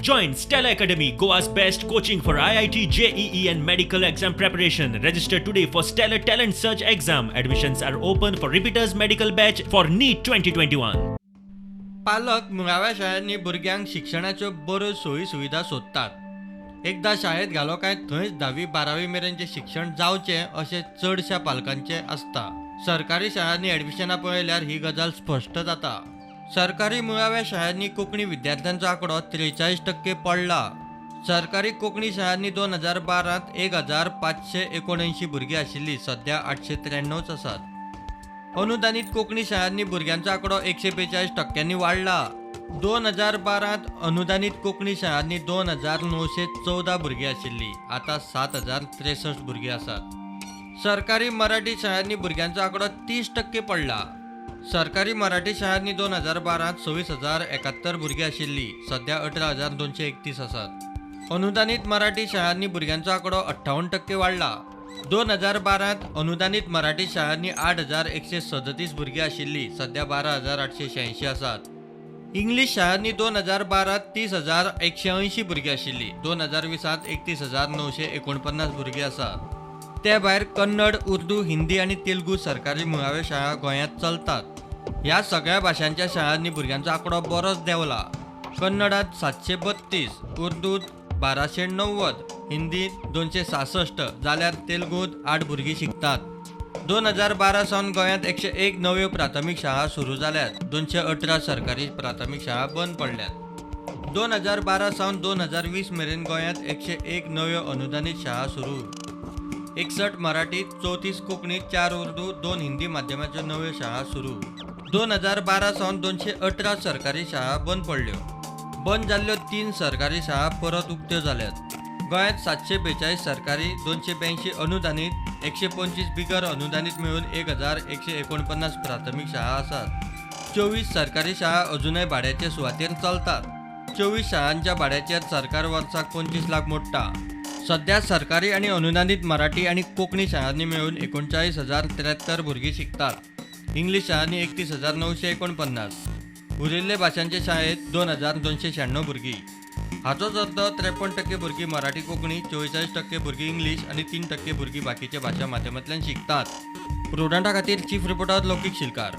Join Stellar Academy, Goa's best coaching for IIT, JEE and medical exam preparation. Register today for Stellar Talent Search exam. Admissions are open for repeaters medical batch for NEET 2021. पालक मुळाव्या शाळांनी भुरग्यांक शिक्षणाच्यो बऱ्यो सोयी सुविधा सोदतात. एकदां शाळेंत घालो काय थंयच 10वी 12वी मेरेनचें शिक्षण जावचें अशें चडश्या पालकांचें आसता. सरकारी शाळांनी एडमिशनां पळयल्यार ही गजाल स्पश्ट जाता. सरकारी मुळाव्या शाळांनी कोंकणी विद्यार्थ्यांचो आंकडो 43% पडला. सरकारी कोंकणी शाळांनी 2012 1579 भुरगीं आशिल्लीं, सद्या 893 आसात. अनुदानीत कोंकणी शाळांनी भुरग्यांचो आंकडो 142% वाडला. 2012 अनुदानीत कोंकणी शाळांनी 2914 भुरगीं आशिल्लीं, आतां 7063 भुरगीं आसात. सरकारी मराठी शाळांनी भुरग्यांचो आंकडो 30% पडला. सरकारी मराठी शाळांनी 2012 26071 भुरगीं आशिल्लीं, सद्या 18231 आसात. अनुदानीत मराठी शाळांनी भुरग्यांचो आंकडो 58% वाडला. 2012 अनुदानीत मराठी शाळांनी 8137 भुरगीं आशिल्लीं, सद्या 12886 आसात. इंग्लीश शाळांनी 2012 30180 भुरगीं आशिल्लीं, 2020 31949 भुरगीं आसात. ते भायर कन्नड, उर्दू, हिंदी आनी तेलुगू सरकारी मुळाव्यो शाळा गोंयांत चलतात. ह्या सगळ्या भाशांच्या शाळांनी भुरग्यांचो आंकडो बरोच देंवला. कन्नडांत 732, उर्दूंत 1290, हिंदींत 266 जाल्यार तेलुगूंत 8 भुरगीं शिकतात. 2012 सावन गोंयांत 101 नव्यो प्राथमीक शाळा सुरू जाल्यात. 218 सरकारी प्राथमीक शाळा बंद पडल्यात. 2012 सावन 2020 मेरेन गोंयांत 101 नव्यो अनुदानीत शाळा सुरू. 61 मराठी, 34 कोंकणी, 4 उर्दू, 2 हिंदी माध्यमाच्यो नव्यो शाळा सुरू. 2012 सावन 218 सरकारी शाळा बंद पडल्यो. बंद जाल्ल्यो 3 सरकारी शाळा परत उक्त्यो जाल्यात. गोंयांत 742 सरकारी, 282 अनुदानीत, 125 बिगर अनुदानीत मेळून 1149 प्राथमीक शाळा आसात. 24 सरकारी शाळा अजुनय भाड्याचे सुवातेर चलतात. 24 शाळांच्या भाड्याचेर सरकार वर्साक 25 लाख मोडटा. सद्या सरकारी आनी अनुदानीत मराठी आनी कोंकणी शाळांनी मेळून 39,073 भुरगीं शिकतात. इंग्लीश शाळांनी 31,949, उरिल्ले भाशांचे शाळेंत 2,296 भुरगीं. हाचोच अर्थ 53% भुरगीं मराठी कोंकणी, 44% भुरगीं इंग्लीश आनी 3% भुरगीं बाकीच्या भाशा माध्यमांतल्यान शिकतात. प्रुडंटा खातीर चीफ रिपोर्टर लौकीक शिलकार.